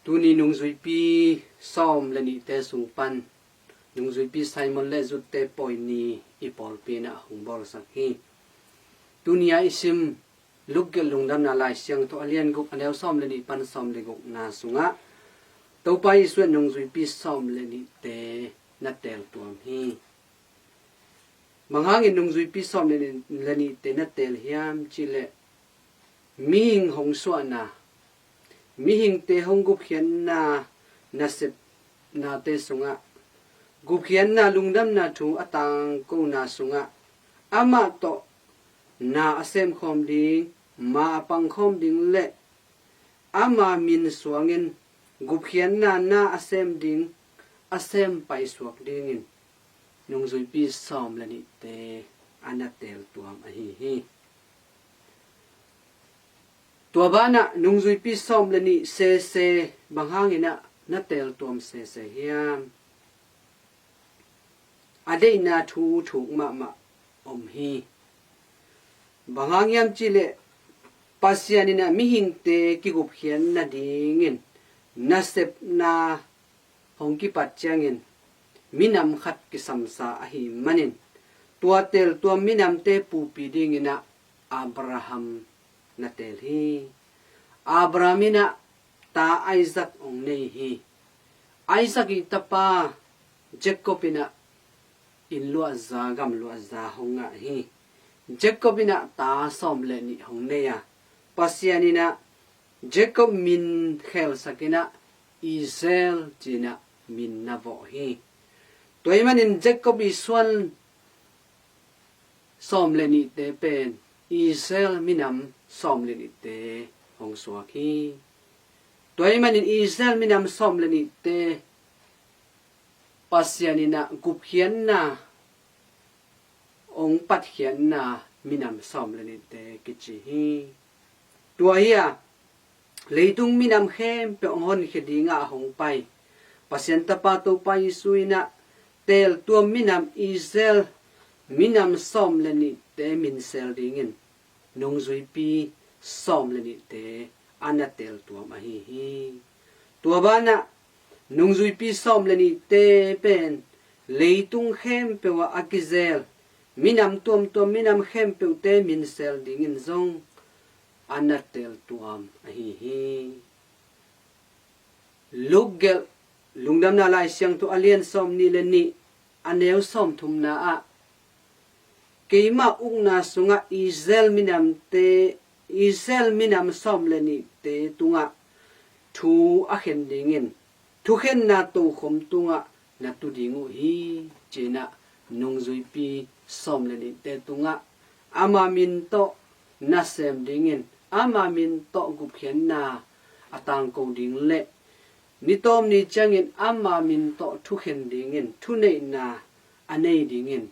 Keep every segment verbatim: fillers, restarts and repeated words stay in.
Tuni nungzuipi sawm le nihte sung pan nungzuipi Simon le Jude pawi ni i pawlpi in ah hong bawlsak hi. Tuni-a i sim Luke gelh Lungdamna Lai Siangtho a lian guk, a neu sawm le nih pan sawm le gukna sungah Topa Jesuh in nungzuipi sawm le nihte na teeltuam hi. Bang hangin nungzuipi sawm le nih, le nihte na teel hiam cihleh, mihing hong suahna, mihingte hong gupkhiatna nasepnate sungah, gupkhiatna lungdamna thu a tangkona sungah, amah tawh na a semkhawm ding, ma a pangkhawm ding le ama min suangin gupkhiatna na a sem ding, a sem paisuak dingin nungzuipi sawm le nihte a na teeltuam ahi hi. Tua banah nungzuipi sawm le nih sese bang hangin ah na teeltuam sese hiam? A deihna thu thuk mahmah om hi. Bang hang hiam cihleh, Pasian in ah mihingte kigupkhiat nadingin nasepna hong kipat ciangin minam khat kisamsa ahih manin, tua teeltuam minamte pupi dingin ah Abraham na teel hi. Abraham in ah ta Isaac hong nei hi. Isaac i tapa Jacob in ah inn luahza, gam luahza hong ngah hi. Jacob in ah ta sawm le nih hong nei a, Pasian in ah Jacob min khelsak in ah Israel ci-in ah min na vawh hi. Tua ahih manin Jacob i suan sawm le nihte pen Israel minam sawm le nihte hong suak hi. Tua ahih manin Israel minam sawm le nihte Pasian in ah gupkhiatna, hong patkhiatna minam sawm le nihte kici hi. Tua hi a, leitung minam khempeuh hong honkhia dingah a hong pai Pasian Tapa Topa Jesuh in ah teeltuam minam Israel minam sawm le nihte minsel dingin nungzuipi sawm le nihte a na teeltuam ahi hi. Tua banah nungzuipi sawm le nihte pen leitung khempeuh ah a kizel minam tuamtuam, minam khempeuhte minsel dingin zong a na teeltuam ahi hi. Luke gelh Lungdamna Lai Siangtho a lian sawm nih le nih, a neu sawm thumna ah, keimah ukna sungah Israel minamte, Israel minam sawm le nihte tungah thu a khen dingin thukhenna tokhom tungah na tu ding uh hi, ci-in ah nungzuipi sawm le nihte tungah ama min tawh na sem dingin, ama min tawh gupkhiatna a tangko ding le ni tawm ni ciangin ama min tawh thukhen dingin thuneihna a nei dingin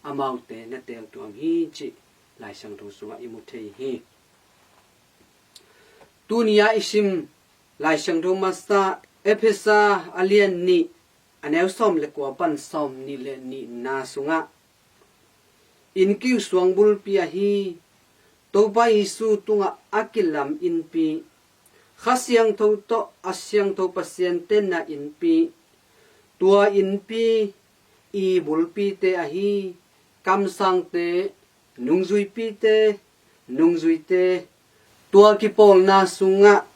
amaute na teeltuam hi cih Lai Siangtho sungah i mu thei hi. Tuni-a i sim Lai Siangtho masa Efesa a lian nih, a neu sawm le kua pan sawm nih le nihna sungah, inn kiu suang bulpi ahi Topa Jesuh tungah a kilam innpi, Kha Siangtho tawh a siangtho Pasian tenna innpi, tua innpi i bulpite ahi kamsangte, nungzuipite, nungzuite, tua kipawlna sungah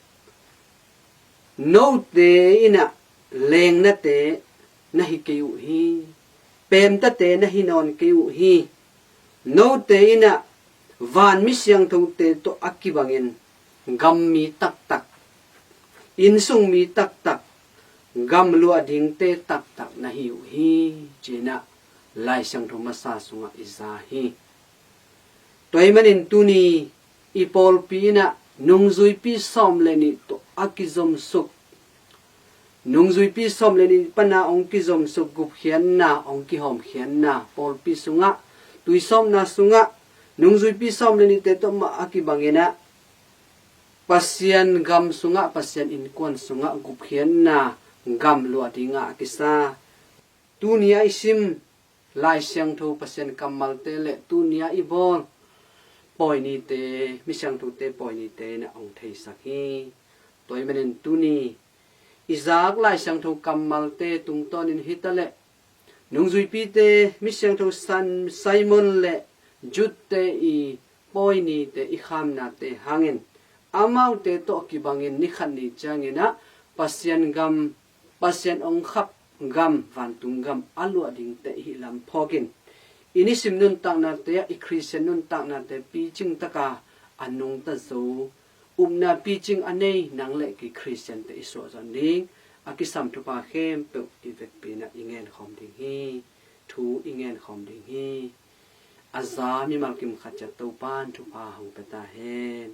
note in ah lengnate na hi kei uh hi. Peemtate na hi nawn kei uh hi. Note in ah van mi siangthote tawh a kibangin gam mi taktak, innsung mi taktak, gam luah dingte taktak na hi uh hi, ci-in ah Lai Siangtho masa sungah i za hi. Tua ahih manin tuni i pawlpi in ah nungzuipi sawm le nih tawh a kizomsuk, nungzuipi sawm le nih pana hong kizomsuk gupkhiatna, hong kihawmkhiatna, pawlpi sungah, tuisawpna sungah, nungzuipi sawm le nihte tawh mah a kibangin ah Pasian gam sungah, Pasian innkuan sungah gupkhiatna gam luah dingah a kisa. Tuni-a i sim Lai Siangtho Pasian kammalte le tuni-a i bawl pawi nite, mi siangthote pawi nite in ah hong theisak hi. Tua ahih manin tuni i zak Lai Siangtho kammalte tungtawnin hi ta leh, nungzuipite, mi siangtho San Simon le Jude-te i pawi nite i khamnate hangin amaute tawh kibangin ni khat ni ciangin ah Pasian gam, Pasian ong khap gam, vantung gam a luah dingte i hih lam phawkin, i nisim nuntaknate ah, i Khristian nuntaknate picing taka a nungta zo, upna picing a nei nang le kei Khristiante i suahzawh ding a kisam thupha khempeuh i vekpi-in ah i ngenkhawm ding hi. Thu i ngenkhawm ding hi. A za mimal kim khat ciat Topa'n thupha hong pia ta hen.